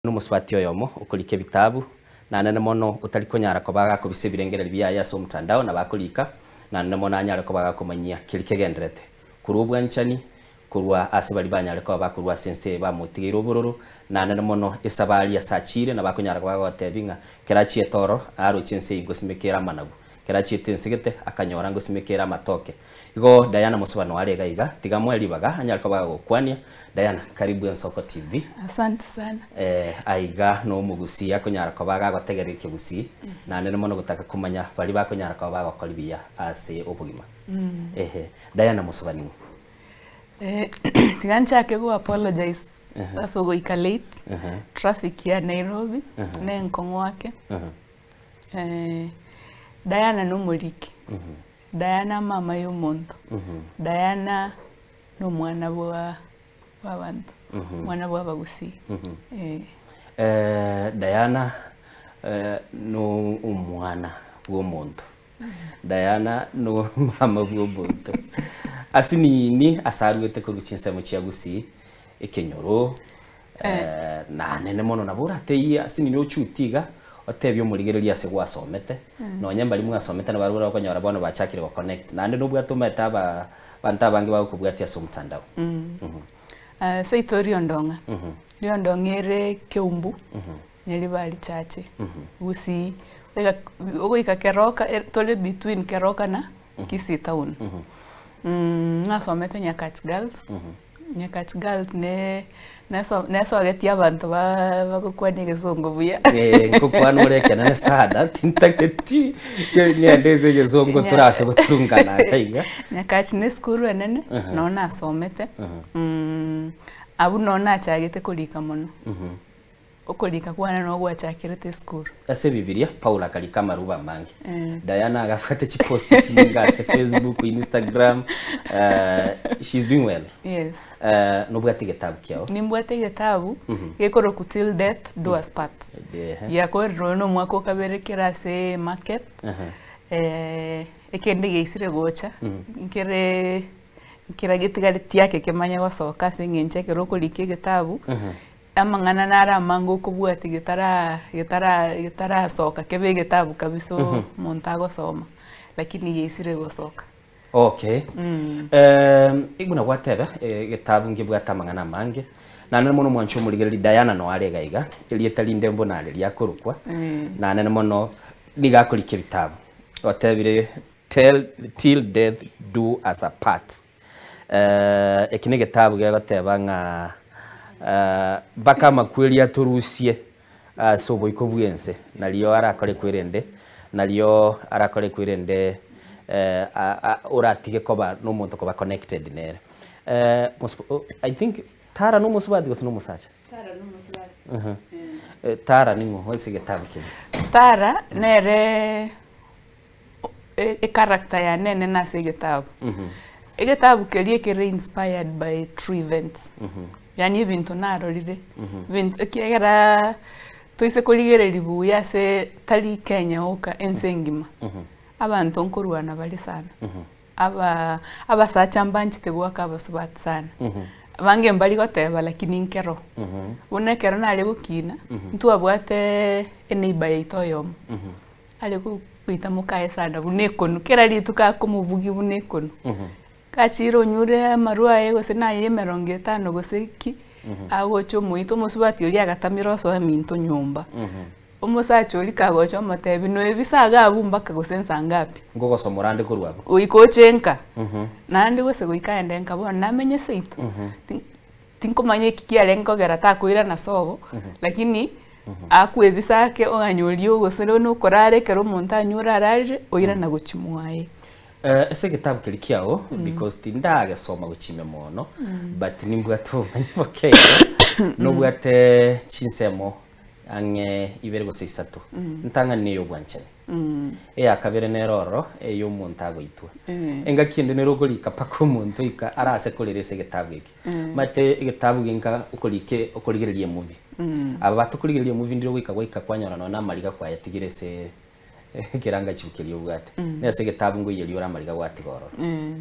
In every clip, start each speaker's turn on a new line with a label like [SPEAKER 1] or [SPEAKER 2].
[SPEAKER 1] Nomosubati oyomo okorika ebitabu, nanene mono otari konyara koba agakobisa ebirengererio biaye ase omotandao nabo akorika, nanene mono anyare koba agakomanyia keria kegendererete korwa obwanchani korwa ase baria banyare koba bakorwa ase ense eye bamotigeire obororo, nanene mono esabari ase achiire nabo akonyara koba agotebia ng'a kera achiete oro aroche ense eye ngosimeka ere amanagu. Ekero achiete ense gete, akanyora ngosimeka ere amatoke. Igo Diana mosubano are iga iga, tiga amoe ribaga anyare koba agagokwania. Diana, karibu Ensoko TV.
[SPEAKER 2] Asante sana.
[SPEAKER 1] Eh, aiga nomogusii akonyara koba agagotegerera ekegusii, naende mono gotaka komanya baria bakonyara koba bagokora buya ase obogima. Ehe, Diana mosubani ng'o?
[SPEAKER 2] Eh, tiga nchake go apologize ase ogoika late, traffic ya Nairobi, ne enkong'u ake. Diana nomoriki, Diana mama ya omonto, Diana nomwana bwa bw'abanto, omwana bw'abagusii eh.
[SPEAKER 1] Diana no omwana bw'omonto, Diana no mama bw'omonto, ase nini ase arwete korwa chinsemo chia Gusii, ekenyoro, Nanene mono nabo orateyie ase nini ochutie iga, otebie omorigereria ase gwasomete, nonye mbaria mwasomete nabarabwo ore okonyora bono bachakire goconnect, naende nobwate omanyete aba abanto abange bagokobwatia ase omotandao.
[SPEAKER 2] Seito Riondong'a, Riondong'a ere Keumbu, Nyaribari Church, Gusii, ogoika Keroka tore between Keroka na Kisii town. Nasomete Nyakach Girls, Nyakach Girls ne neso nesogetie abanto ba bagokwana egesongo buya.
[SPEAKER 1] Eh, nkokwana ore ekenene sana tintageti ng'ende ase egesongo torase goturungana iga iga.
[SPEAKER 2] Nyakach ne esukuru enene, noo nasomete, abwo noo nachagete korika mono. Okorika kwane noo gwachakerete esukuru.
[SPEAKER 1] Ase Ebibilia, Paulo akarika amaruba amange. Diana agabwate chipost chinyinge ase Facebook, Instagram, she's doing well.
[SPEAKER 2] Yes.
[SPEAKER 1] Nobwate egetabu kiao?
[SPEAKER 2] Nimbwate egetabu gekorokwa Till Death Do Us Part.
[SPEAKER 1] Ehe.
[SPEAKER 2] Giakorirwe oyo nomwaka o kabere kere ase market. Ekende giaisire gocha, nkere nkera getigareti ake kemanye gosoka ase eng'encho ekero okorika egetabu, Amang'ana naro amange okobwatia getara getara getarasoka kebe egetabu kabisa omonto agosoma, lakini geisire gosoka.
[SPEAKER 1] Okay. Buna gwateba, egetabu ngebwate amang'ana amange, naende mono omwanchi omorigereria Diana noyo are iga iga, erieta rinde mbuna are riakorokwa, naende mono nigo akorika ebitabu, otebire tell till death do us apart. Eki negetabu gegoteba ng'a mpaka amakweri atorusie ase oboiko bw'ense, nario arakore kwerende, nario arakore kwerende oratige koba nomonto koba connected nere. I think Tara nomosubati gose nomosacha?
[SPEAKER 2] Tara nomosubati.
[SPEAKER 1] Tara ning'o ase egetabu keria?
[SPEAKER 2] Tara nere echaracter yane enene ase egetabu. Egetabu keria ekere inspired by true events, yaani ebinto narorire, ebinto ekiagera toise korigereria buya ase tari Kenya oka, ense engima, abanto nkorwana bare sana, aba abasacha mbanchete goaka abasubati sana, abange mbari goteba lakini nkero. Buna ekero nare gokina, ntwabwate eneighbour yaito oyomo. Are goita mokaye sana buna ekonu, kera rituko akomobugia buna ekonu. Gachire onyure amarwa aye gose naye emerongo etano gose ki, agocha omoita omosubati oria agatamera osoa eminto nyomba. Omosacha oria kagocha omotebia noebisa iga abwo mpaka gose nsa ngapi?
[SPEAKER 1] Ngogosomora ande korwa abwo.
[SPEAKER 2] Goika oche nka, naende gose goika aende nka bono namenye seito, tinkomanya eki kiarenge kogera takoirana sobo, lakini akwebisa ake oganyoria gose nokorara ekero omonto anyure ararire, oirana gochia mwaye.
[SPEAKER 1] Ase egetabu keria kiao, because tindagesoma gochia ime mono, but nimbwate obomanyi boke igo, nobwate chinsemo ang'e ibere gose isato. Ntang'ani neye obwanchani. Eya kabere nere ororo, eye omonto agoitwa. Engaki ende nere okorika mpaka omonto oika arase korera ase egetabu eke. Omanyete egetabu genka okorika okorigereria emovie. Aba batokorigereria emovie ndire ogoika gwaika kwanyora nonya na amariga kwayatigire ase ekerangachibu keria obwate. Na ase egetabu ngoiyeria ore amariga gwatiga ororo.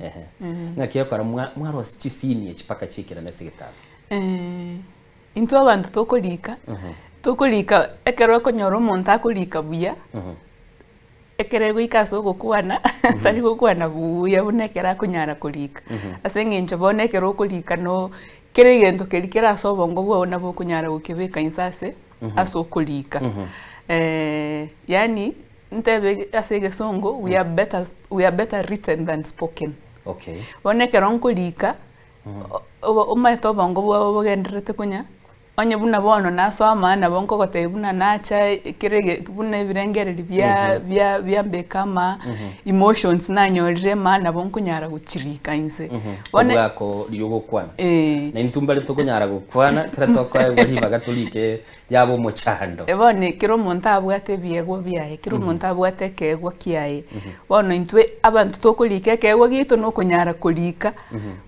[SPEAKER 1] Ehe. Ng'aki ekora mwa mwarosia chisini echi mpaka chiikerane ase egetabu.
[SPEAKER 2] Intwe abanto tokorika. Tokorika ekero okonyora omonto akorika buya, ekero egoika ase ogokwana, tari gokwana buuya buna ekero akonyara korika. Ase eng'encho bono ekero okorika no kera egento keria kere ase obongo bwao nabo okonyara gokebeka inse ase ase okorika. Yaani ntebe ase egesongo we are better we are better written than spoken.
[SPEAKER 1] Okay.
[SPEAKER 2] Bono ekero nkorika, omanyete obongo bwao bogendererete konya. Onye buna bono nasoma, nabo nkogotebia buna nacha kera ege buna ebirengererio bia bia biambeka ama emotions nanyorire ama nabo nkonyara gochirika inse. Bono
[SPEAKER 1] Kobua ko riria ogokwana.
[SPEAKER 2] eh.
[SPEAKER 1] Na intwe mbare tokonyara gokwana ekero tokoegwa ribaga torike yaba omochando.
[SPEAKER 2] Bono kera omonto abwate ebiegwa biaye, kera omonto abwate ekeegwa kiaye. Bono intwe abanto tokorika ekeegwa giaito nokonyara korika.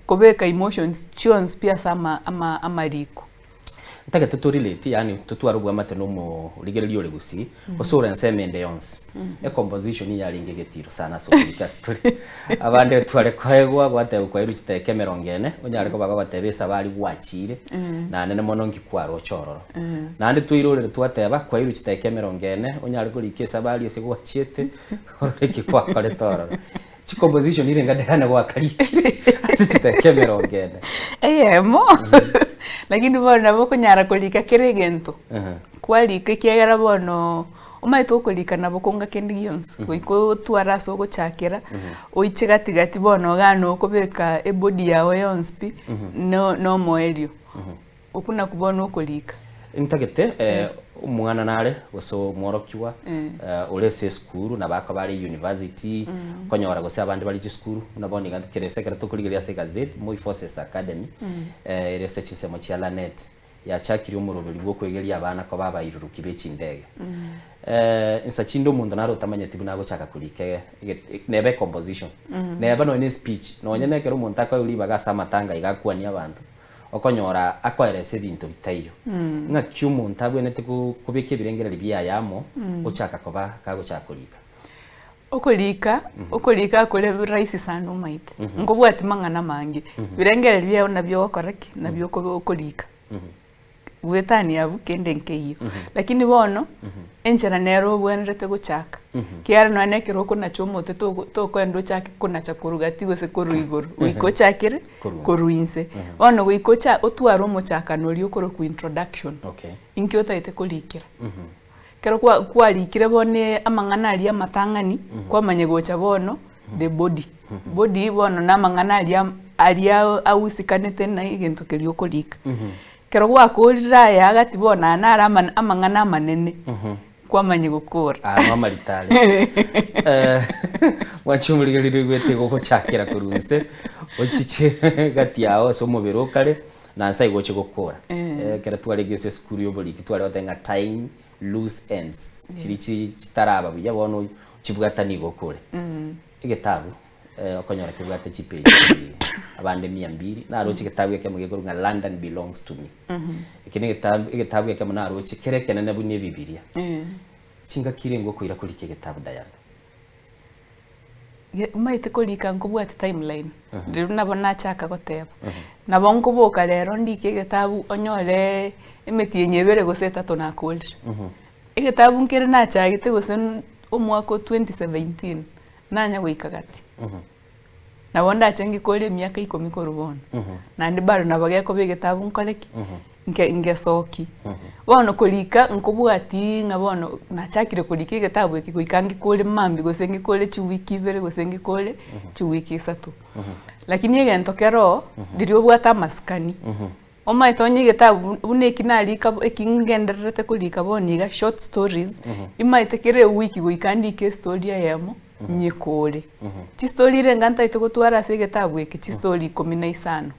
[SPEAKER 2] Kobeka emotions chionsi pi ase ama ama amariko.
[SPEAKER 1] Ntagete to relate yaani totware obwamate na omorigereria ore gusii gose ore ensemo ende yonsi. Ecomposition yarenge egetiro sana ase okorika ase tore. Abande tware koegwa gwatebwa kwairwe chidakika emerongo ene onyare koba gogoteba esabari gwachire naende mono nki kwaroche ororo. Naende twairorire twateba kwairwe chidakika emerongo ene onyare korika esabari ase gwachiete orore eki gwakorete ororo. Chicomposition irenga Diana gwakarikire ase chidakika emerongo ene.
[SPEAKER 2] Eyemo lakini bono nabo okonyara korika kera egento, kwarika ekiagera bono omanyete okorika nabo konga kende gionsi, goika otware ase ogochakera, oiche gati gati bono igaa na okobeka ebody yago yonsi pi, no na omoerio. Okwo nakwo bono okorika.
[SPEAKER 1] Ntagete omwana nare gose omworokigwa ore ase esukuru nabo akoba are university okonyora gose abande bare chisukuru buna bono iga kera ase ekero tokorigereria ase egazeti Moi Forces Academy ere ase chinsemo chia Lanet yachakire omoroberi bwa okoegeria abana koba abairuruki be chindege. Insa chinde omonto nare otamanyeti buna agochaka korika neba ecomposition neba nonye na espeech nonye na ekero omonto akoewa ribaga ase amatanga iga akwanie abanto. Okonyora akoeresa ebinto bitaiyo. Ng'aki omonto abwenerete kobeka ebirengererio biaye amo, gochaka koba kagochaka korika?
[SPEAKER 2] Okorika, okorika kore rahisi sana omaete, nkobwati mang'ana amange, birengererio biago nabio ogokora ki? Nabio okobe okorika. Goetania abwo kende nkeiyo. Lakini bono, enchera nere obwenerete gochaka, ekiagera nonya na ekero okonacha omote togo tokoenda ochake konacha korwa gati gose korwa igoro, goika ochakere
[SPEAKER 1] Korwa inse.
[SPEAKER 2] korwa inse. Bono goika ocha otware omochakano oria okorokwa introduction,
[SPEAKER 1] Okay.
[SPEAKER 2] inki otagete korikera. Ekero kwa kwarikire bono amang'ana aria amatang'ani, kwamanya gocha bono the body. Body bono na amang'ana aria aria ahusikanete na egento keria okorika. Ekero gwakorire aya agati bono aya naro amana amang'ana amanene, kwamanya gokora.
[SPEAKER 1] Aya no amaritari. Mwanche omorigereria oigwete igo ogochakera korwa inse, ochiche gati yao ase omobere okare, na nse aiga oche gokora. Ekero twarenge ase esukuru ya oboriki tware goteba ng'a tying loose ends, chiria chi chitaraba buya bono chibwatanie igo okore. Egetabu okonyora kebwate chipeji abande mia mbili, naroche egetabu ekemo gekorwa ng'a London belongs to me. Eke na egetabu egetabu ekemo naroche kere ekenene buna ebibiria. Chingaki renge okoira korika egetabu Diana?
[SPEAKER 2] Omanyete korika nkobwate timeline, riria nabo nachaka goteba, nabo nkoboka rero ndike egetabu onyore emetienyi ebere gose etato nakorire. Egetabu nkere nachagete gose omwaka o 2017, nanya goika gati. Nabo ndache ngikore emiaka ikomi korwa bono, naende bado nabo gekoba egetabu nkore ki? Nke ngesoki. Bono korika nkobwati ng'a bono nachakire korika egetabu eke goika ngikore mambia gose ngikore chiwiki ibere gose ngikore chiwiki isato. Lakini egento kere oo, riria obwate amasikani, omanyete onye egetabu buna eki narika eki ngendererete korika bono iga short stories, imanyete kera ewiki goika ndike estory eyemo nyekore. Chistory renge ntaete gotwara ase egetabu eke, chistory ikomi na isano.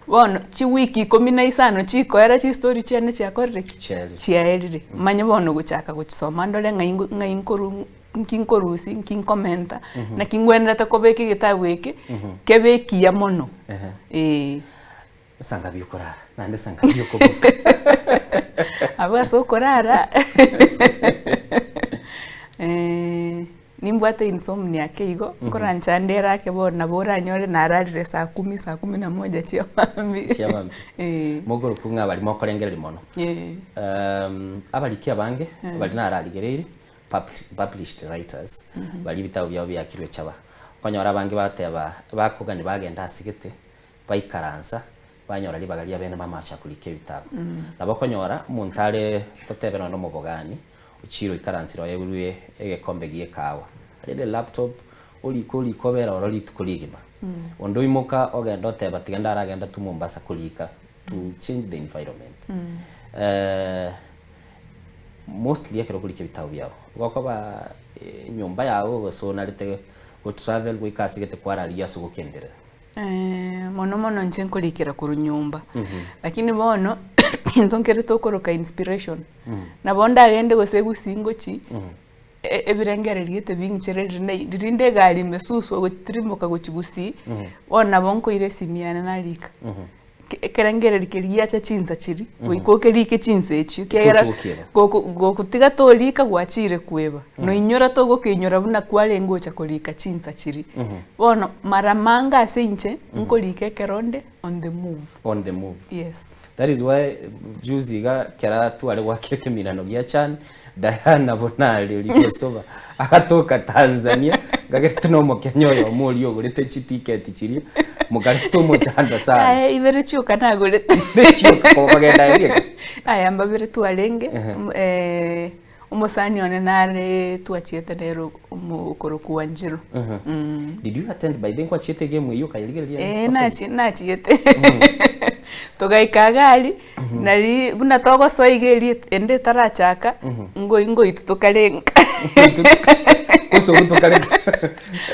[SPEAKER 2] Bono chiwiki ikomi na isano chikoera chistori chiane chiakorire ki?
[SPEAKER 1] Chiaerire.
[SPEAKER 2] Chiaerire. Manye bono gochaka gochisoma ndore ng'ai ngo- ng'ai nkoru nki nkorusia nki nkomenta, naki ngwenerete kobeka egetabu eke, kebe ekiya mono,
[SPEAKER 1] Ehe.
[SPEAKER 2] eh.
[SPEAKER 1] Esangabi okorara, naende esangabi okoboka.
[SPEAKER 2] Abwo ase okorara, nimba. Nimbwate insomnia ake igo, nkorancha ndere ake bono nabo oranyore nararire saa kumi, saa kumi na moja chia mambia.
[SPEAKER 1] Chia mambia.
[SPEAKER 2] Eh.
[SPEAKER 1] Mogoroku ng'a baria mokorengereria mono.
[SPEAKER 2] Eh.
[SPEAKER 1] Abariki abange baria nararigereirie, published writers, baria ebitabu biabo biakirwe echaba. Okonyora abange bateba bakogani bagenda ase gete, baikaransa, banyora ribaga ria bene bamacha korika ebitabu. Nabo okonyora omonto are totebe nonye na omobogani, ochire oikaransire oegurwe egekombe gia ekahawa, arende elaptop, orike orike obere oro rituko rigima. Onde oimoka ogenda oteba tiga ndaragenda tu Mombasa korika to change the environment. Mostly ekero okorika ebitabu biago, igo okoba enyomba yago gose onarete go travel goika ase gete kwararigia ase ogokenderera.
[SPEAKER 2] Mono mono inche nkorikera korwa nyomba, lakini bono egento nkere tokoroka inspiration, nabo ndagende gose gusii ngochi, ebirengererio gete bing'ichereri rinde rinde egari ime susu ogotirimoka gochia gusii, bono nabo nkoira esimi yane narika. Ekerengererio keria giacha chinsa chiria, goika okerike chinsa echio ekiagera
[SPEAKER 1] Tochokieba.
[SPEAKER 2] goko gogotiga torika gwachire kweba, noinyora togokeinyora buna kwarenge gocha korika chinsa chiria. Bono mara mange ase inche, nkorika ekero onde on the move.
[SPEAKER 1] On the move.
[SPEAKER 2] Yes.
[SPEAKER 1] That is why juzi iga kera tware goaka ekeminano gia chan, Diana buna aria gosoba agatoka Tanzania, ngagerete na omokenya oyomo oria ogorete chitiketi chiria, mokareta omochando sana.
[SPEAKER 2] Aye ibere chioka nagorete.
[SPEAKER 1] Ibere chioka kogenda eria.
[SPEAKER 2] Aya mbabere twarenge, omosani one nare twachiete nere okorokwa Wanjiru.
[SPEAKER 1] Did you attend by then kwachiete egame eyio okayerigereria?
[SPEAKER 2] Eh, nachiete. Togaika gari, nari buna togosoa iga eria ende etarachaka, ngoi ngoitu tokarenga.
[SPEAKER 1] Kosogu tokarenga.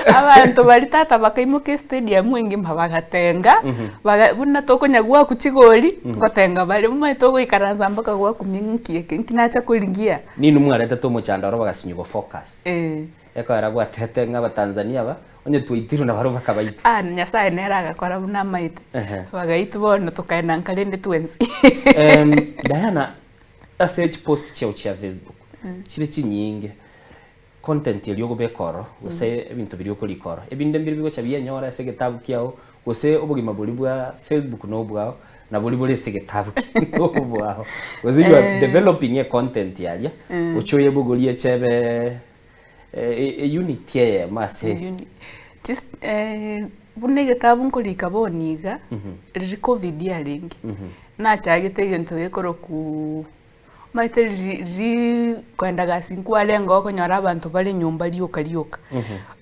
[SPEAKER 2] Abanto baria tata bakaimoka estadium engima bagatenga, baga buna tokonya gwaku chigori, ngotenga bare, omanyete togoikaransa mpaka gwakumia ng'aki eke, nki nacha korigia.
[SPEAKER 1] Ninu mwaretete omochando oro bagasinywa go focus.
[SPEAKER 2] Eh.
[SPEAKER 1] Ekoera gwatete ng'a abatanzania aba, onye twaitirwe nabarobwo bakabaitwa.
[SPEAKER 2] Ah, Nyasaye nere agakora buna amaete. Bagaitwa bono tokaenda nka rende twensi.
[SPEAKER 1] Diana, ase chipost chiao chia Facebook, chire chinyinge, content eria okobeka oro, gose ebinto biria okorika oro, ebinde mbire bigocha bienyora ase egetabu kiao, gose obogima boria bwa Facebook na obwao, na boria bore ase egetabu kiao na obwao. Gose you are developing a content yaria, oche oyebogorie echebe eunit eyemo ase.
[SPEAKER 2] Buna egetabu nkorika bono iga, riria covid yarenge, nachagete egento gekorokwa omanyete riria kogenda gasi nkwarenge okonyora abanto bare nyomba rioka rioka.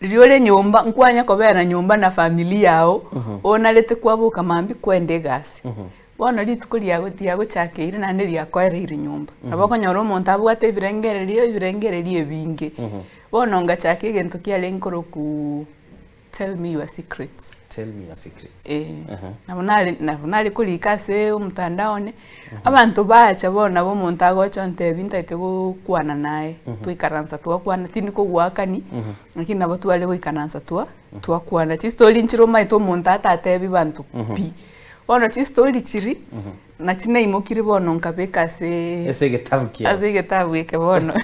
[SPEAKER 2] Riria ore nyomba, nkwanya kobera nyomba na familia yao, onarete kwaboka mambia kwenda egasi. Bono rituko riagochakeire naende riakoereire nyomba. Nabo okonyora omonto abwate ebirengererio, ebirengererio ebinge. Bono ngachaka egento kiarenge korokwa tell me your secrets.
[SPEAKER 1] Tell me your secrets.
[SPEAKER 2] Eh. Nabo nare nabo nare korika ase omotandao one, abanto bacha bono nabo omonto agocha ontebia ntaete gokwana naye, twaikaransa twakwana tindi kogoakani, lakini nabo tware goikaransa twa twakwana. Chistori nchire omanyete omonto atatebi banto pi. Bono chistori chiri, nachi naimokire bono nkabeka ase
[SPEAKER 1] Ase egetabu kiao.
[SPEAKER 2] Ase egetabu eke bono.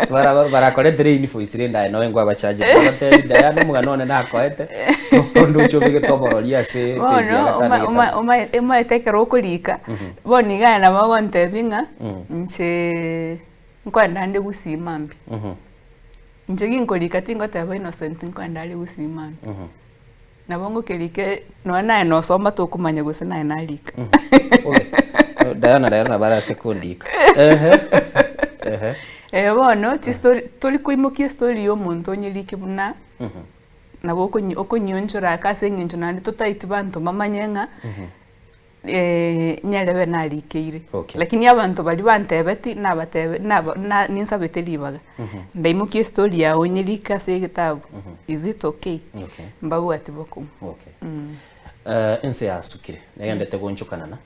[SPEAKER 1] Bara barakoretere invoice rende aye noe nkwabachache. Bagotebi Diana omogano one nakoete, onde oche obegete oborori ase page ya
[SPEAKER 2] Bono
[SPEAKER 1] gatano egetabu.
[SPEAKER 2] omaete ekero okorika, bono iga aye nabo ogontebia ng'a inche nkoenda nde gusii mambia. Inche ginkorika tingoteba Innocent nkoenda are gusii mambia. Nabo ngokerike nonya naye nosoma tokomanya gose naye narika.
[SPEAKER 1] Diana rero nabo arase kondika. Ehe. Ehe.
[SPEAKER 2] Eh, bono chistori tori koimokia estori ya omonto onyerike buna nabo okonyionchora ake ase eng'encho naende totaeti banto bamanye ng'a nyarebe narikeire.
[SPEAKER 1] Okay.
[SPEAKER 2] Lakini abanto baria bantebeti nabatebe naba na ninsabete ribaga. Ndaimokia estori yao onyerike ase egetabu. Is it okay?
[SPEAKER 1] Okay.
[SPEAKER 2] Mbabwati bokong'u.
[SPEAKER 1] Okay. Ense yasukire negendete gonchokanana.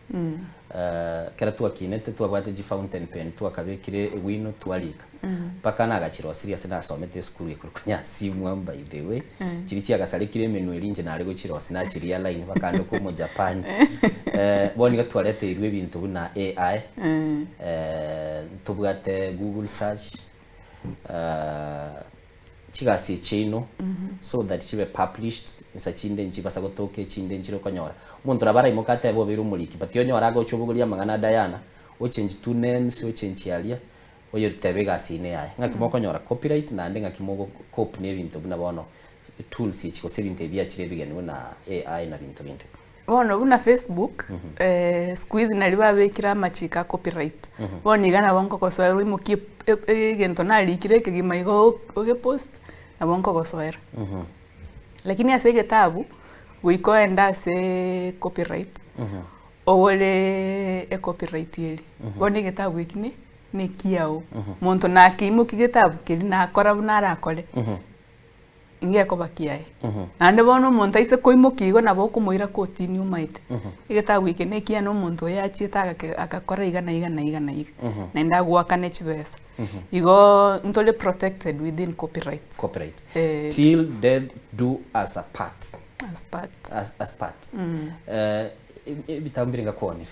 [SPEAKER 1] Kera twakinete twabwate chi fountain pen twakabekire ewino twarika. Mpaka nagachirosirie ase nasomete esukuru ekero konyasimwa by the way. Chiri chiagasarekire emenwa eria inche nare gochirosia nachiria line mpaka ande korwa Japan. Bono iga twareteirwe ebinto buna AI, ntobwate Google search, Chigasi echi chiaino so that chibe published insa chinde nchibasa gotoka echinde nchire okonyora. Omonto nabo araimoke atebe obeire omoriki but onyore agocha obogoria amang'ana a Diana, ochange two names, ochange aria, oyotebe egasi eye neyaye. Ng'aki mokonyora copyright naende ng'aki mogo cope na ebinto buna bono tools echi gose ebinto ebi biachire ebigeni buna AI na binto binde.
[SPEAKER 2] Bono buna Facebook, siku hizi naria babekire amachiko a copyright. Bono iga nabo nkogosoera oimokie egento narikire ekegima iga ogepost, nabo nkogosoera. Lakini ase egetabu, goika oende ase copyright, ogore ecopyright eria. Bono egetabu eki ne nekiao, monto nakeimokia getabu keria nakora buna arakore. Ingekoba kiaye. Naende bono omonto aise koimokia igo nabo okomoira kotini omaete. Egetabu eke nekiya na omonto oyo achiete agake agakora iga na iga na iga na iga. Naende agoakane chibesa. Igoo ntore protected within copyrights.
[SPEAKER 1] Copyright.
[SPEAKER 2] Eh.
[SPEAKER 1] Till death do us apart.
[SPEAKER 2] Us part.
[SPEAKER 1] Us, us part. Ebitabu mbire ngakwanire.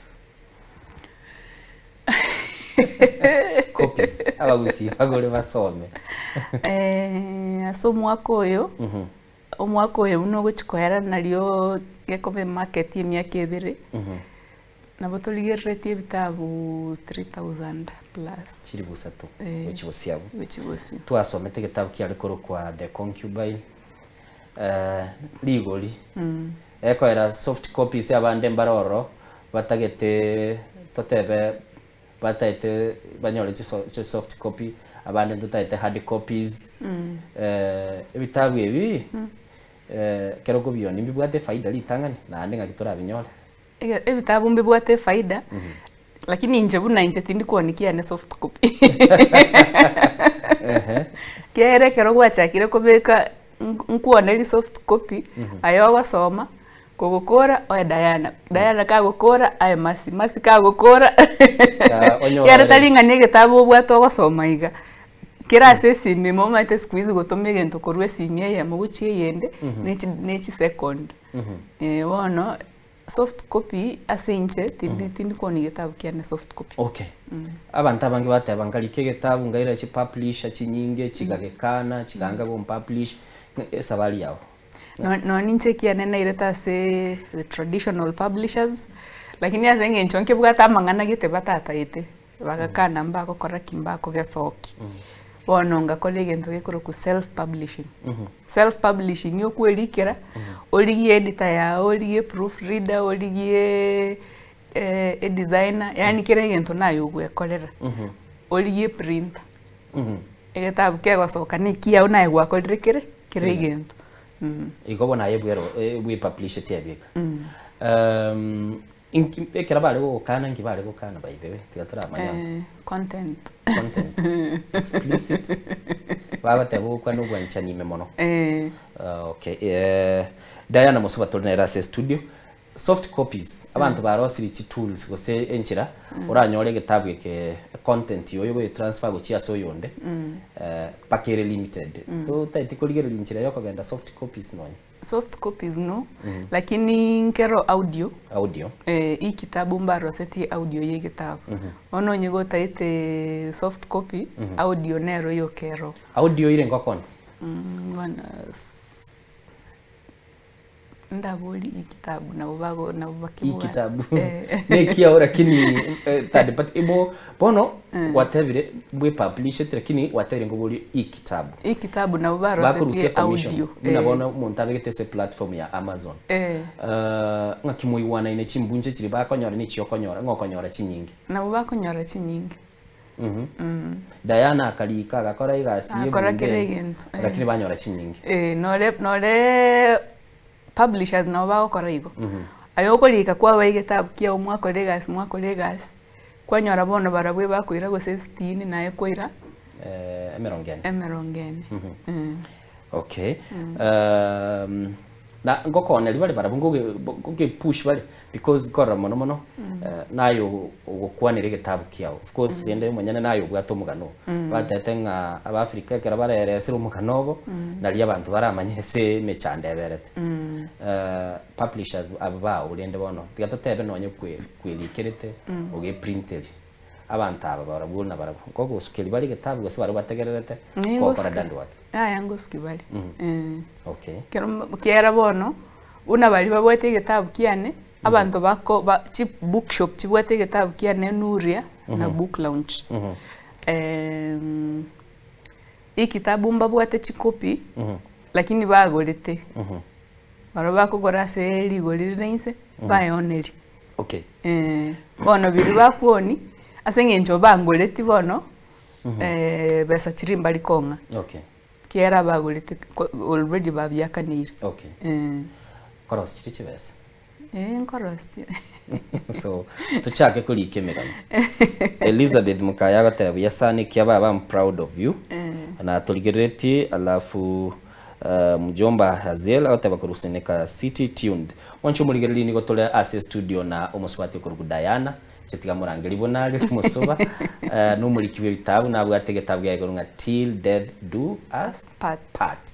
[SPEAKER 1] Copies abagusii bagore basome.
[SPEAKER 2] Ase omwaka oyo, omwaka oyo buna ogochia koera nario gekoba emarket ya emiaka ebere, nabo torigereretie ebitabu 3000 plus.
[SPEAKER 1] Chilifu isato
[SPEAKER 2] Eh.
[SPEAKER 1] gochia bosio abwo.
[SPEAKER 2] Gochia bosio.
[SPEAKER 1] Twasomete egetabu kiare korokwa The Concubine, rigori Ekoera soft copies abande mbare ororo batagete totebe bataete banyore chi soft copy abande ntotagete hard copies ebitabu ebi ekero okobionia mbibwate efaida ritang'ani naende ng'aki torabinyore.
[SPEAKER 2] Ebitabu mbibwate efaida lakini inche buna inche tindi kwonia kiane soft copy ekiagera ekero gwachakire kobeka Nkwonerie soft copy aye ogosoma, kogokora oe Diana, Diana kagokora aye Mercy, Mercy kagokora
[SPEAKER 1] Onyore
[SPEAKER 2] Ekero tari ng'a na egetabu obwate ogosoma iga, kera ase esimi ime omanyete siku hizi gotoma egento korwa esimi eyemo gochia eyende ne chi ne chisecond. Bono Soft copy ase inche tindi tindi kwonia getabu kiane soft copy.
[SPEAKER 1] Okay. Abanto abange bateba nkarika egetabu nkaira chipublisher chinyinge chigagekana chiganga gompublish ng'a esabari yao.
[SPEAKER 2] No- Nonye inche ekiane nairete ase the traditional publishers, lakini ase eng'encho nkebwate amang'ana gete batataete, bagakana mbagokora ki mbakogesokia. Bono ngakora egento gekorokwa self publishing. Self publishing okwerikera, origie editor yago, origie proof reader, origie edesigner, yaani kera egento naye ogwekorera. Origie printer, egetabu kegosoka na ekiao naye gwakorire kere kera egento.
[SPEAKER 1] Igo bono aye bwero bwepublisheti aye bweka. Inki ekero bare gogokana inki bare gokana by the way tiga toramanya
[SPEAKER 2] Eh, content.
[SPEAKER 1] content explicit bagoteba ogokwana obwanchani ime mono
[SPEAKER 2] Eh.
[SPEAKER 1] Ah, okay eh, Diana Musuba tore nere ase studio soft copies abanto barosirie chitools gose enchera oranyore egetabu eke content yoyo ogoyetransfer gochia ase oyonde eh, mpaka ere limited totaeti korigereria enchera ya okogenda soft copies nonye.
[SPEAKER 2] Soft copies no, lakini nkero audio,
[SPEAKER 1] Audio.
[SPEAKER 2] eh, e-kitabu mbarosetie audio ya egetabu. Bono onye gotaete soft copy, audio nero yoka ero.
[SPEAKER 1] Audio ire ngokona?
[SPEAKER 2] Bono ndabori e-kitabu nabo bago nabo bakebwate.
[SPEAKER 1] E-kitabu.
[SPEAKER 2] Eh.
[SPEAKER 1] Nekiao lakini third party ibo bono gwatebire bwepublishete lakini gwatebire ngobori e-kitabu.
[SPEAKER 2] E-kitabu nabo
[SPEAKER 1] Bakorusia
[SPEAKER 2] barosetie
[SPEAKER 1] commission
[SPEAKER 2] audio.
[SPEAKER 1] buna
[SPEAKER 2] Eh.
[SPEAKER 1] bono omonto abegete ase platform ya Amazon.
[SPEAKER 2] Eh.
[SPEAKER 1] Ng'aki moigwanaine chimbunche chiria bakonyora ne chiokonyora ng'a okonyora chinyinge.
[SPEAKER 2] Nabo bakonyora chinyinge.
[SPEAKER 1] Diana akarika agakora egasi ye
[SPEAKER 2] Agakora
[SPEAKER 1] ebunge
[SPEAKER 2] kera egento, eh.
[SPEAKER 1] lakini banyora chinyinge.
[SPEAKER 2] Eh, nore nore publishers nabo bagokora igo. Aye okorika kwaba egetabu kiago mwakora egasi mwakora egasi, kwanyora bono barabwo ebakoira gose sitini naye kwaira
[SPEAKER 1] Emerongo ene.
[SPEAKER 2] emerongo ene. Eh.
[SPEAKER 1] Okay. Na ngokoneria bare barabwo ngoge ngogepush bare because nkorora mono mono naye ogokwanera egetabu kiao. Of course rende omonyene naye obwate omogano oo. Batebete ng'a abafrica ekero bareeresire omogano obo nario abanto baramanye ase emechando eberete. Publishers aba bao rende bono tiga totebe nonye kwe kwerikerete ogeprinteria. Abanto aba barabwo nabarabwo, nkogosukeria bare egetabu gose barabwo bategererete gokora done work?
[SPEAKER 2] Yaya ngosuki bare.
[SPEAKER 1] Okay.
[SPEAKER 2] Ekero kiera bono, buna baria babwate egetabu kiane, abanto bako ba chi bookshop chibwate egetabu kiane Nuria na Book Lounge. Ekitabu mbabwate chikopi, lakini bagorete, barabwo bakogora ase rigori rire inse, baeoneria.
[SPEAKER 1] Okay.
[SPEAKER 2] Eh, bono biria bakuoni, ase eng'encho bangoreti bono, besa chiria mbari kong'a.
[SPEAKER 1] Okay.
[SPEAKER 2] Ekiagera bagorete ko already babiakaneire.
[SPEAKER 1] Okay.
[SPEAKER 2] Eh.
[SPEAKER 1] Korosia chiria chibesa?
[SPEAKER 2] Eh, nkorosia chire.
[SPEAKER 1] So, tochake korika emegano. Elizabeth Mukaya agoteba buya sana ekia baba I'm proud of you. Na torigereretie alafu Mjomba Haziel agoteba korwa Seneka City tuned. Mwanche omorigereria nigo tore ase estudio na omosubati okorokwa Diana, inche tiga morangerie buna are omosoba, nomoriki bw'ebitabu nabwate egetabu giaye korwa ng'a Till Death Do Us
[SPEAKER 2] Part.
[SPEAKER 1] Part.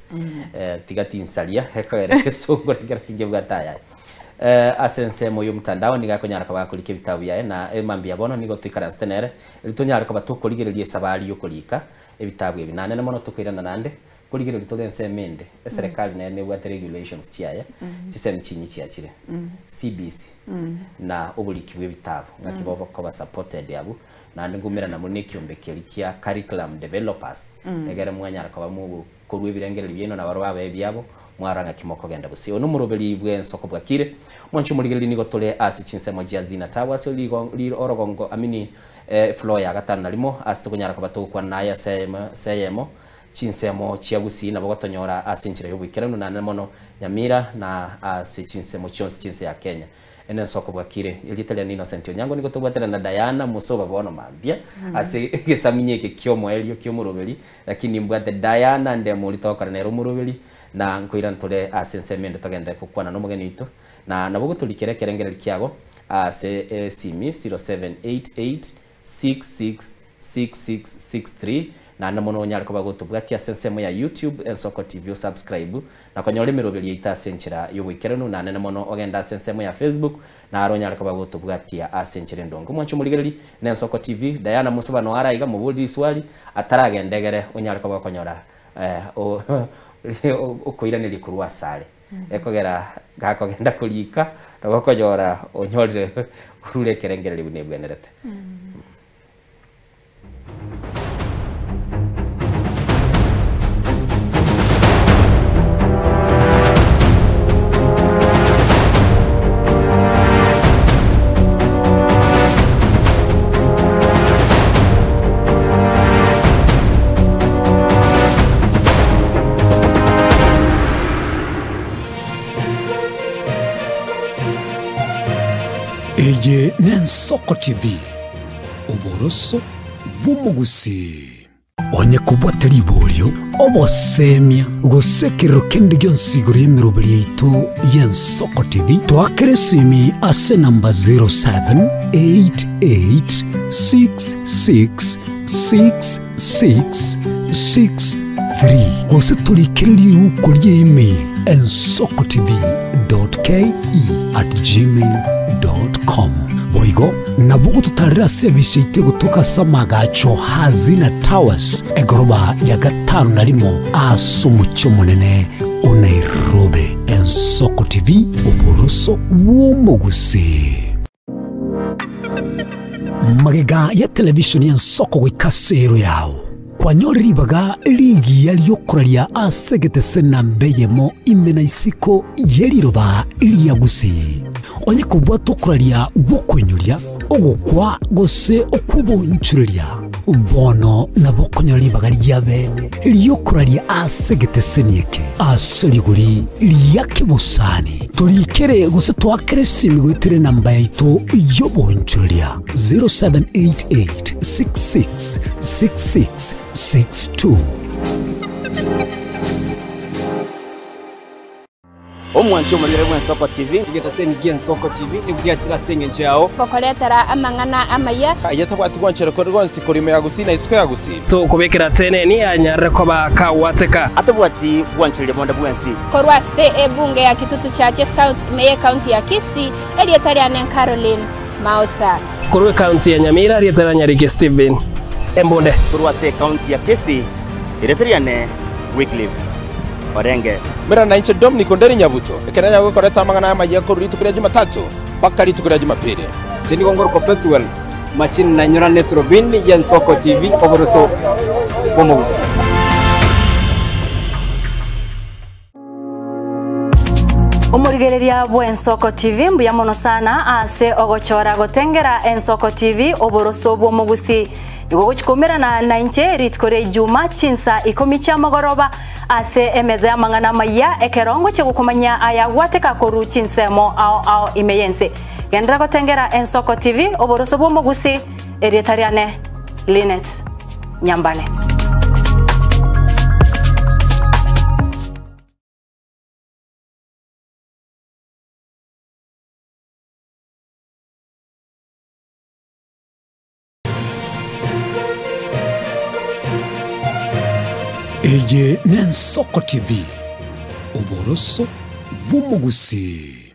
[SPEAKER 1] Tiga tinsaria ekogera egesongo nekero tingebwate ayaye. Ase ensemo y'omotandao nigo akonyara koba akorika ebitabu biaye na mambia bono nigo toikaransete nere, erio tonyare koba tokorigereria esabari y'okorika ebitabu ebi. Naende mono tokoirana naende Korigereria tore ensemo ende, eserekari nere nebwate regulations chiaye, chisemi chinyi chiachire, CBC, na oboriki bwa ebitabu, ng'aki bokoba supported abwo, naende nkomerana mono na ekiombe keria kia curriculum developers, egere mwanyara koba mokorwa ebirengererio biaino na barobwo abae ebiabo, mwarora ng'aki mokogenda gose. Oyo nomoroberi bw'ensoko bwakire, mwanche omorigereria nigo tore ase chinsemo chia Zina Towers, rigo orogongo I mean floor ya gatano na rimo, ase tokonyara koba togokwana naye ase eyemo ase eyemo. Chinsemo chia Gusii nabo gotonyora ase enchera y'oboikeranu naende mono Nyamira na ase chinsemo chionsi chi'ense ya Kenya. Ene ensoko bwakire. Erieta riane Innocent Onyango nigo tobwatera na Diana Musoba bono mambia ase egesaminyo eke ki'omoerio ki'omoroberi lakini nimbwate Diana Ndemori togokora nere omoroberi na nkoirana tore ase ensemo ende togenderere gokwana nomogeni oito na nabo gotorikera ekerengererio kiago ase esimi 0788 666663 Naende mono onyare koba gotobwatia ase ensemo ya YouTube Ensoko TV osubscribe na konyora emeroberi yaito ase enchera y'oboikeranu naende mono ogende ase ensemo ya Facebook naro onyare koba gotobwatia ase enchera endonge. Omwanche omorigereri na Ensoko TV Diana Musobano are aiga moborie riswali ataragenda egere onyare koba okonyora okoiraneria korwa asare. Ekogera gakogenda korika nabo okonyora onyorire orure ekerengererio buna ebwenerete.
[SPEAKER 3] Eye n'Ensoko TV, oboroso bw'omogusii. Onye kobwate riborio, obosemia, gose ekerero kende gionsi igoro y'emeroberi yaito y'Ensoko TV, toakere esimi ase enamba 0788666663 gose torikere riuko rie email ensokotv.ke@gmail.com. Boigo nabo ogototarera ase ebisi yaito egotoka ase amagacho Hazina Towers, egoroba ya gatano na rimo ase omochie omonene o Nairobi. Ensoko TV, oboroso bw'omogusii. Magega ya televishoni y'ensoko goika ase ero yao, kwanyore ribaga rigiya ri'okoraria ase egetese namba eyemo ime na isiko ye riroba ria Gusii. Onye kobwata okoraria gw'okoinyoria, ogokwa gose okw'oboonchoreria, bono nabo okonyora ribaga ria bene ri'okoraria ase egeteseni eke ase rigori ria kebosani. Torikere gose toakere esimi goetera enamba yaito y'oboonchoreria 0788 66 66 62.
[SPEAKER 4] Omwanchi omorigere bw'Ensoko TV.
[SPEAKER 5] Egetaseni gi'Ensoko TV nigo giachire ase engencho yao.
[SPEAKER 6] Gokoretera amang'ana amaya.
[SPEAKER 7] Aye tabwati gwanchera kore gwonsi korwa ime ya Gusii na isiko ya Gusii.
[SPEAKER 8] Tokobekera teneni anyarire koba kagwateka.
[SPEAKER 4] Atabwati gwanchereria bonde bwensi.
[SPEAKER 6] Korwa ase ebunge ya Kitutu Chache South ime y'ecounty ya Kisii, erieta riane Caroline Maosa.
[SPEAKER 8] Korwa ekaunti ya Nyamira, rieta ria Nyariki Stephen Embunde.
[SPEAKER 4] Korwa ase ekaunti ya Kisii, erieta riane Wycliffe Orenge.
[SPEAKER 7] Mera nainche Dominic Onderi Nyabuto, ekero nanyare gokoreta amang'ana amayia korwa rituko ria Jumatatu mpaka rituko ria Jumapili.
[SPEAKER 5] Inche nigo ngorokwa Pethuel Machini nainyorane eturubini y'Ensoko TV oboroso bw'omogusii.
[SPEAKER 9] Omorigereria bw'Ensoko TV mbuya mono sana ase ogochora gotengera Ensoko TV oboroso bw'omogusii. Nigo ogochia koumerana nainche rituko ria Ijuma chinsa ikomi chiamogoroba ase emeza y'amang'ana amayia ekero ngochia gokomanyia aya gwateka korwa chinsemo ao ao ime y'ense. Genderera gotengera Ensoko TV oboroso bw'omogusii erieta riane Linet Nyambane.
[SPEAKER 3] Eye n'Ensoko TV, oboroso bw'omogusii.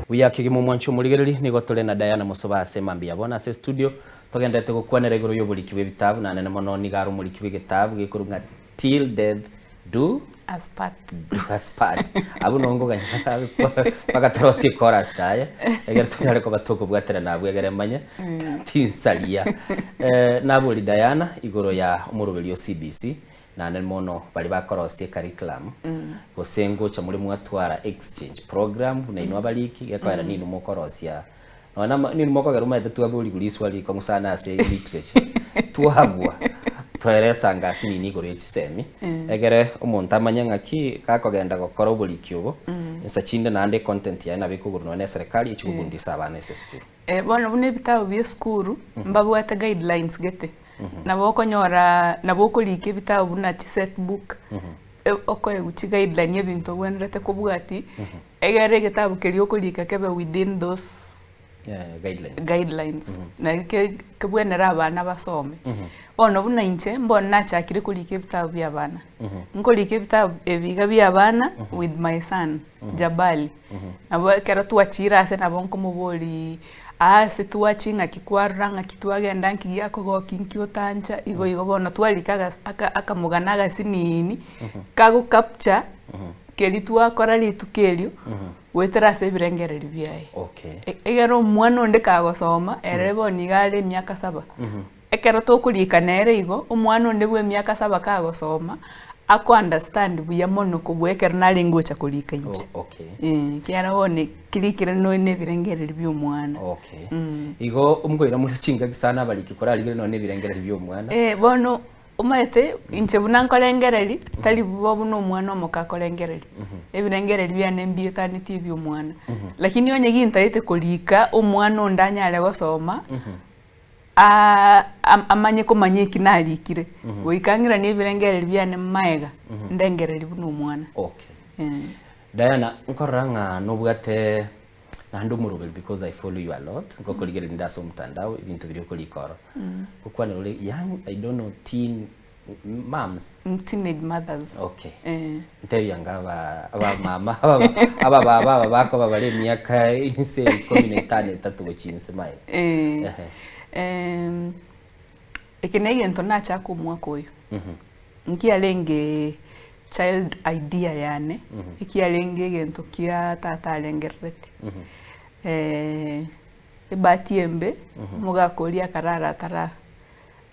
[SPEAKER 1] Buya kegima omwancho omorigereri, nigo tore na Diana Mosoba ase mambia bono ase studio togenderete gokwanera igoro y'oboriki bw'ebitabu na nene mono nigo are omoriki bw'egetabu gekorwa ng'a Till Death Do
[SPEAKER 2] Us Part.
[SPEAKER 1] Do Us Part. Abwo nongo ganya mpaka torosie chorus taye egere tonyare koba tokobwaterana abwo egere manye tinsaria. Eh, nabori Diana igoro ya omoroberi o CBC naende mono baria bakorosia ecurriculum gose ngocha more mwatwara exchange program buna inwe abariki gekoera ninwe mokorosia nonya nama ninwe mokogera omanyete twaboriwu riswali rikong'u sana ase literature twabua twaeresanga ase nini igoro ya chisemi egere omonto amanye ng'aki gakogenda gokora oboriki obo insa chinde naende econtent yaye nabo ekogorwa nonya na eserekari echi kobundisa abana ase esukuru.
[SPEAKER 2] Bono buna ebitabu bia esukuru mbabwate guidelines gete. Nabo okonyora nabo okorika ebitabu buna chiset book, okoegwa chiguideline ebinto obwenerete kobwatia, egere egetabu keria okorika kebe within those
[SPEAKER 1] Guidelines.
[SPEAKER 2] guidelines. Nari ke kebwenere abana basome. Bono buna inche, mbono nachakire korika ebitabu bia abana. Nkorika ebitabu ebi iga bia abana with my son, Jabali. Nabo ekero twachire ase nabo nkomoboria Aase twachia ng'aki kwarora ng'aki twagenda nki giakogokia nki otancha igo igo bono twarika agas aka akamogana agasinini kago capture keria twakora rituko erio goetera ase ebirengererio biaye.
[SPEAKER 1] Okay.
[SPEAKER 2] E- Egere omwana onde kagosoma ere bono iga are emiaka saba, ekero tokorika nere igo, omwana onde bwa emiaka saba kagosoma, ako understand buya mono kobua ekero narenge gocha korika inche.
[SPEAKER 1] Oh, okay.
[SPEAKER 2] Eh, ekiagera bono kirikire nonya na ebirengererio bia omwana.
[SPEAKER 1] Okay. Igo omokoira more chingaki sana abariki korarigereria nonya na ebirengererio bia omwana.
[SPEAKER 2] Eh, bono omanyete inche buna nkorengereria, tari bo buna omwana omoke akorengereria. Ebirengererio biane mbietanetie ebia omwana. Lakini onye gintaete korika omwana onde anyare gosoma, amanye komanya eki narikire, goika ng'iranie ebirengererio biane maega, ndengererie buna omwana.
[SPEAKER 1] Okay.
[SPEAKER 2] Eh.
[SPEAKER 1] Diana, nkorora ng'a nobwate naende omoroberi because I follow you a lot, ngokorigereria inde ase omotandao ebinto biria okorika oro. Gokwanera ore young, I don't know, teen moms.
[SPEAKER 2] Teenage mothers.
[SPEAKER 1] Okay.
[SPEAKER 2] Eh.
[SPEAKER 1] Ntebia anga aba abamama aba abababa aba bakoba bare emiaka inse ikomi na etano etato gochia inse maega.
[SPEAKER 2] Eh.
[SPEAKER 1] Ehe.
[SPEAKER 2] Em, eke na egento nachaka omwaka oyo. Nkiarenge child idea yane, ekiarenge egento kia tata arengerereti. Ebahati embe, omogaka oria akarara atara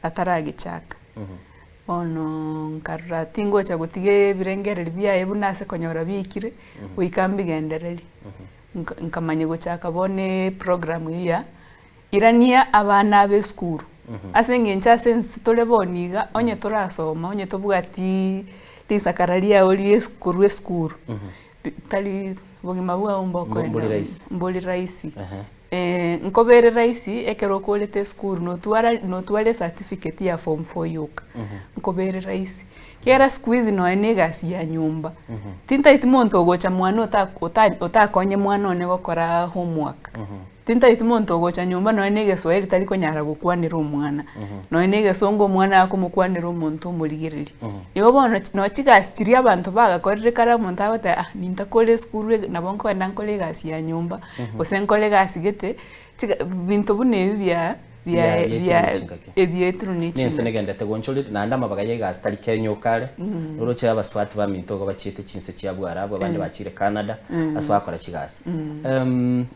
[SPEAKER 2] ataragechaka. Bono nkarora tingocha gotiga ebirengererio biaye buna ase konyora biikire, goika mbigendererie. Nka- nkamanya gochaka bono eprogram eywo ya irania abana aba esukuru. Ase eng'encho ase ense tore bono iga, onye torasoma, onye tobwatiii risakara riago ria esi korwa esukuru, tari bogima bwao mbokoenda
[SPEAKER 1] Mbori rahisi.
[SPEAKER 2] mbori rahisi. Nkobere rahisi ekero okorete esukuru notwara notware ecertificate ya form four yoka, nkobere rahisi. Kera siku hizi nonya na egasi ya nyomba, tintaeti monto ogocha mwane ota ota otakonye mwana one gokora homework, tintaeti monto ogocha nyomba nonya na egeswahili tari konyara gokwanera omwana, nonya na egesongo omwana akomokwanera omonto omorigereria. Igo bono chi no chigasi chiria abanto bagakorire kare omonto agoteba ah nintakore esukuru ege nabo nkoenda nkore egasi ya nyomba, gose nkore egasi gete, chiga binto buna ebi bia bia
[SPEAKER 1] Bia-
[SPEAKER 2] bia
[SPEAKER 1] bietirwe chingaki.
[SPEAKER 2] ebietirwe na
[SPEAKER 1] Nense
[SPEAKER 2] echingaki.
[SPEAKER 1] negendete gonchorire naende amabaga ya egasi tari Kenya okare oroche abasubati baminto igo bachiete chinse chia Bwarabu abande bachire Canada ase bagokora chigasi.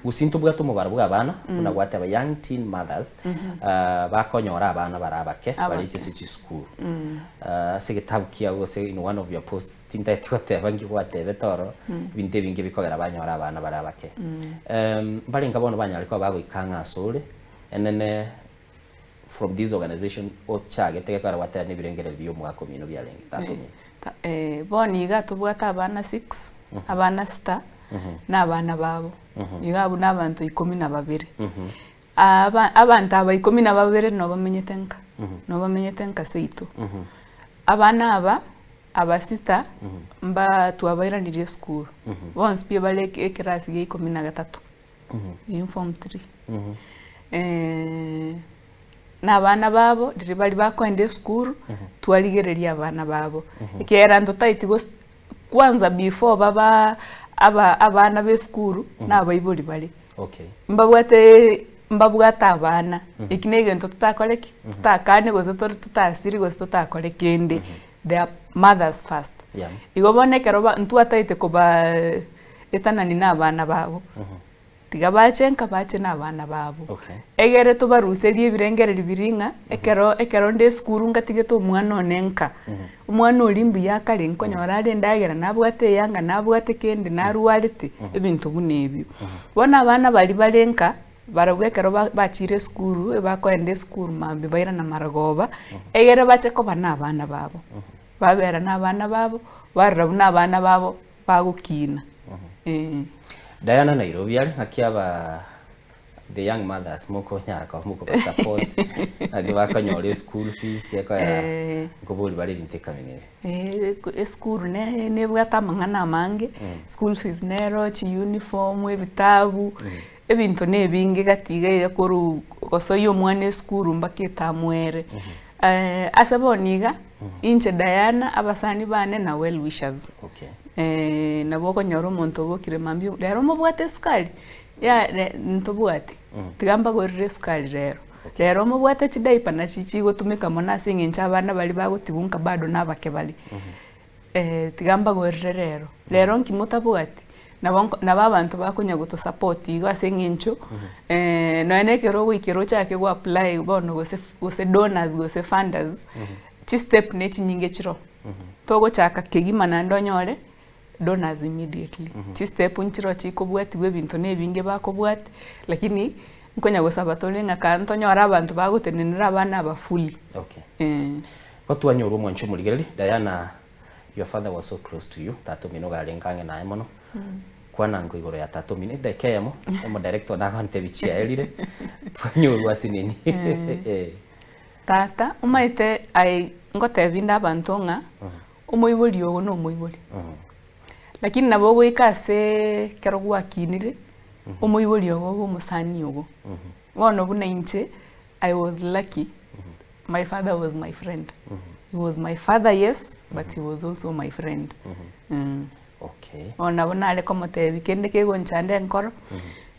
[SPEAKER 1] Gose ntobwate omobaro bwa abana buna gwateba young teen mothers bakonyora abana bare abake bare
[SPEAKER 2] Abake.
[SPEAKER 1] chinse chisukuru. Ase egetabu kiago gose in one of your posts tintageti goteba nki gwatebete ororo ebinto ebinge bikogera banyora abana bare abake. Mbarenge bono banyare koba bagoika ang'e asore enene from this organization ochagete gekogera gwateba nebirengererio bia omwaka omino biarenge tata omino.
[SPEAKER 2] Ta eh, bono iga tobwate abana six, abana sita, na abana babo. Iga abwo na abanto ikomi na babere. Aba abanto aba ikomi na babere nabo bamenyete nka, nabo bamenyete nka seito. Abana aba, aba sita, mba twabairanirie esukuru, bonsi pi bare eke ekerasi gia ikomi na gatato, eywo form three. Na abana babo, riria baria bakoenda esukuru, twarigereria abana babo, ekiagera ntotaeti gos kwanza before baba aba abana ba esukuru, na abaibori bare.
[SPEAKER 1] Okay.
[SPEAKER 2] Mbabwate mbabwate abana, eki na egento totakore ki? Totakane gose tore totasiri gose totakore kende, they are mothers first.
[SPEAKER 1] Yeah.
[SPEAKER 2] Igo bono ekero ba ntwataete kobaa etanani na abana babo, tiga bache nka bache na abana babo.
[SPEAKER 1] Okay.
[SPEAKER 2] Egere tobaruserie ebirengererio biria ng'a, ekero ekero nde esukuru ngatigete omwana one nka, omwana oria mbuya akare nkonyora are endagera nabwate eyanga nabwate kende narwarete, ebinto buna ebio. Bono abana baria bare nka, barabwo ekero ba bachire esukuru, ebakoenda esukuru mambia bairana marogoba, egere bache koba na abana babo. Babera na abana babo, barora buna abana babo bagokina eh.
[SPEAKER 1] Diana Nairobi are ng'aki aba the young mothers mokonyara koba mokoba support naki bakonyora eschool fees gekoera
[SPEAKER 2] Eh.
[SPEAKER 1] nkobori bare ebinto ekamina ebi.
[SPEAKER 2] Eh, esukuru ne nebwate amang'ana amange, school fees nero, chiuniform, ebitabu, ebinto na ebinge gati iga iga korwa gosoyia omwana esukuru mpaka etamu ere. Ase bono iga, inche Diana, abasani bane na well wishers.
[SPEAKER 1] Okay.
[SPEAKER 2] Nabo okonyora omonto obokire mambia rero mobwate esukari? Yaya re ntobwati, tiga mbagorere esukari rero. Rero mobwate chidiaper nachi chigotumeka mono ase eng'encho abana baria bagotigwa nka bado na abake bare. Tiga mbagorere rero, rero nki motabwati? Nabo nko nabo abanto bakonya gotosupport igo ase eng'encho nonya na ekero ogoikera ochake go apply bono gose gose donors gose funders, chistep na echinyinge chiroo. Togochaka kegima naende onyore donors immediately. Chistep nchiroo chikobwatiwa ebinto na ebinge bakobwatia, lakini nkonya gosaba tore ng'a ka ntonyore abanto bagotenenera abana aba fully.
[SPEAKER 1] Okay.
[SPEAKER 2] Eh.
[SPEAKER 1] Gotwanyorwa omwancho omorigereria, Diana your father was so close to you, tata omino iga arenge ang'e naye mono, kwana nko igoro ya tata omino, edageka eyemo, omodirector one agontebia chiaerire, twanyorwa ase nini. Eh.
[SPEAKER 2] Tata, omanyete aye ngotebi inde abanto ng'a, omoibori ogo na omoibori. Lakini nabo ogoika aseee ekero gwakinire, omoibori ogo obe omosani ogo. Bono buna inche, I was lucky, my father was my friend. He was my father yes, but he was also my friend.
[SPEAKER 1] Okay.
[SPEAKER 2] Bono nabo nare komotebia kende kegonchanda enkoro,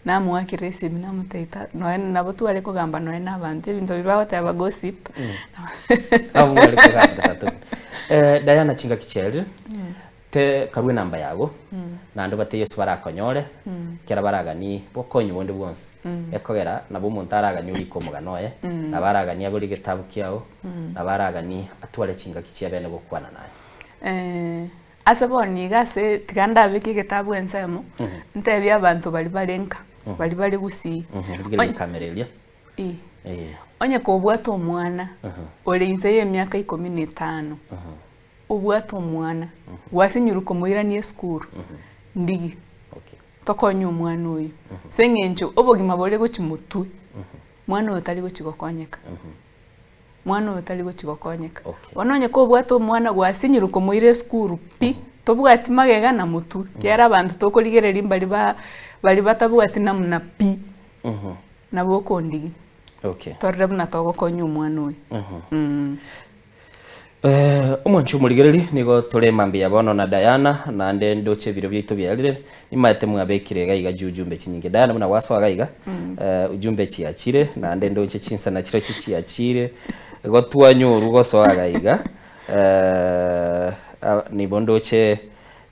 [SPEAKER 2] namoakera esimi namotebia ta nonya nabo tware kogamba nonya na abanto ebinto biria bagoteba gossip.
[SPEAKER 1] Abwo mware kogamba tata. Eh, Diana chingaki chiaerire, te karue enamba yago, naende obatebie ase barakonyore, ekero baraganie bokonyi bonde bwonsi, ekogera nabo omonto araganie orike omogano oye, nabo araganie agore egetabu kiago, nabo araganie atware chingaki chia bene gokwana naye.
[SPEAKER 2] Ase bono iga ase tiga ndabeke egetabu ensemo, ntebie abanto baria bare nka, baria bare gusii.
[SPEAKER 1] Rigereria ekamera eria.
[SPEAKER 2] Ii.
[SPEAKER 1] Eh.
[SPEAKER 2] Onye kobwate omwana ore inse ya emiaka ikomi na etano, obwate omwana, gwasinyirwe komoirania esukuru, ndigi
[SPEAKER 1] Okay.
[SPEAKER 2] tokonye omwana oyo. Ase eng'encho obogima bore gochia motwe, mwana oyo tari gochia gokonyeka. Mwana oyo tari gochi gokonyeka. Bono onye kobwate omwana gwasinyirwe komoira esukuru pi, tobwati magega na motwe, ekiagera abanto tokorigereria mbari ba bari batabwati namna pi, nabo okondigia. Torore buna togokonya omwana oyo.
[SPEAKER 1] Omwanchi omorigereri, nigo tore mambia bono na Diana, naende ndoche ebiro biaito biarire, nimaete mwabekire iga iga jujumbe chinyinge. Diana buna gwasoa iga iga, ujumbe chiachire, naende ndoche chinsana chirochio chiachire, igo twanyorwa gosoa iga iga, nigo ndoche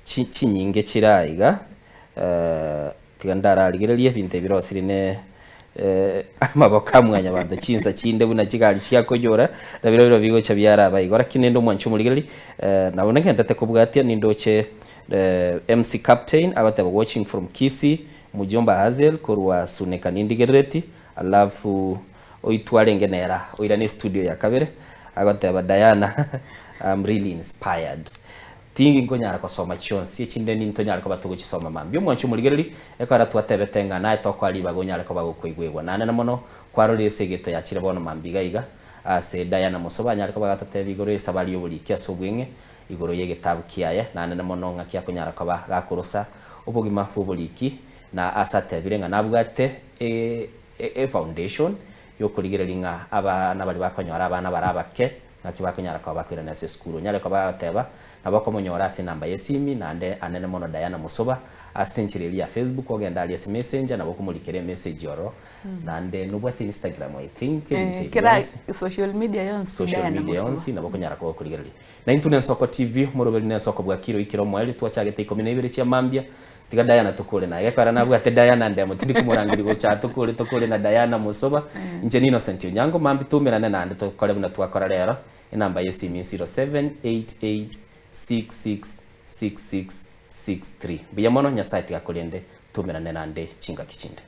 [SPEAKER 1] chinyinge chire aiga, Tiga ndararigererie ebinto ebi birosire ne amaboko a mwanyabanto, chinsa chinde buna chigari chia koyora, na biro biro bigocha biaraba igo. Lakini ninde omwanchi omorigereri, nabo nagendete kobwatia nindoche MC Captain agoteba watching from Kisii, mjomba Hazel korwa Suneka nindigerereti, alafu oitwe arenge nera oirane estudio ya kabere, agoteba Diana I'm really inspired. Tinkonyara kosoma chionsi, echinde nintonyare koba togochisoma mambia. Omwanchi omorigereria, ekero twatebete ng'a naye tokoa ribaga onyare koba gokoigwegwa naende na mono kwarorire ase egeto yachire bono mambia iga iga ase Diana Mosoba anyare koba agatotebia igoro y'esabari y'oboriki ase obweng'e igoro y'egetabu kiaye naende na mono ng'aki akonyara koba gakorosa obogima bw'oboriki na ase atebire ng'a nabwate e foundation y'okorigereria ng'a abana baria bakonyora abana bare abake Naki bakonyara koba bakoirana ase esukuru. Onyare koba agoteba, Nabo okomonyora ase enamba y'esimi, naende anene mono Diana Musoba, ase enchera eria ya Facebook, ogende aria ase Messenger, nabo okomorikera emessage ororo, naende nobwate Instagram I think, ebinto ebi
[SPEAKER 2] Kera
[SPEAKER 1] bionsi.
[SPEAKER 2] social media yonsi
[SPEAKER 1] Social
[SPEAKER 2] Diana
[SPEAKER 1] media
[SPEAKER 2] Musoba.
[SPEAKER 1] yonsi nabo okonyara koba okorigereria. Na intwe na Ensoko TV, omoroberi na Ensoko bwakire oikire omoerio, twachagete ikomi na ibere chia mambia, Tiga Diana tokore naye. Gekogera nabwate Diana ndemo tindi komorangeria gocha aa tokore tokore na Diana Mosoba. Inche ni Innocent Onyango mambia toumerane naende tokore buna twakora rero. Enamba y'esimi 0788666663. Mbuya mono Nyasaye tiga akorende toumerane naende chingaki chinde.